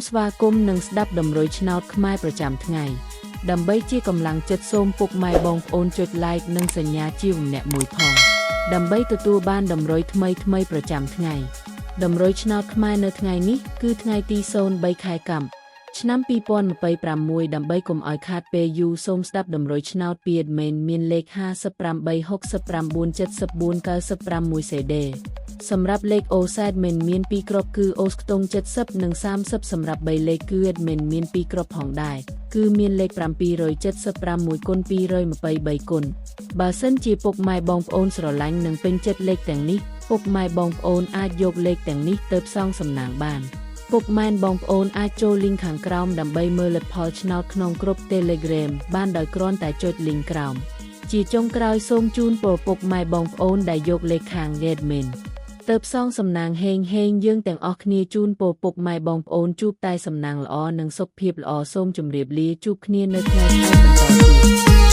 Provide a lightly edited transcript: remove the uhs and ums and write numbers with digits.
ស្វាគមន៍និងស្ដាប់តម្រុយឆ្នោតខ្មែរប្រចាំថ្ងៃដើម្បីជាកម្លាំងចិត្តសូមពុកម៉ែបងប្អូនចុច Like និងសញ្ញាជាវម្នាក់មួយផងដើម្បីទទួលបានតម្រុយថ្មីៗប្រចាំថ្ងៃតម្រុយឆ្នោតខ្មែរនៅថ្ងៃនេះគឺថ្ងៃទី03ខែកម្មឆ្នាំ2026ដើម្បីកុំឲ្យខាតពេលយូរសូមស្ដាប់តម្រុយឆ្នោតពី admin មានលេខ58 69 74 95 1 CD សម្រាប់លេខ OZ មិនមាន2គ្រាប់គឺអូសខ្ទង់70និង30សម្រាប់3លេខគឺ admin មាន2គ្រាប់ផងដែរគឺមានលេខ775 1គុណ223គុណបើសិនជាពុកម៉ែបងប្អូនស្រឡាញ់និងពេញចិត្តលេខទាំងនេះពុកម៉ែបងប្អូនអាចយកលេខទាំងនេះទៅផ្សងសំណាងបានពុកម៉ែនបងប្អូនអាចចូលលីងខាងក្រោមដើម្បីមើលលទ្ធផលឆ្នោតក្នុងក្រុម Telegram បានដោយគ្រាន់តែចុចលីងក្រោមជាចុងក្រោយសូមជូនពរពុកម៉ែបងប្អូនដែលយកលេខខាង admin ទៅផ្សងសំណាងហេងហេងយើងទាំងអស់គ្នាជូនពរពុកម៉ែបងប្អូនជួបតែសំណាងល្អនិងសុខភាពល្អសូមជម្រាបលាជួបគ្នានៅថ្ងៃស្អែកបន្តទៀត។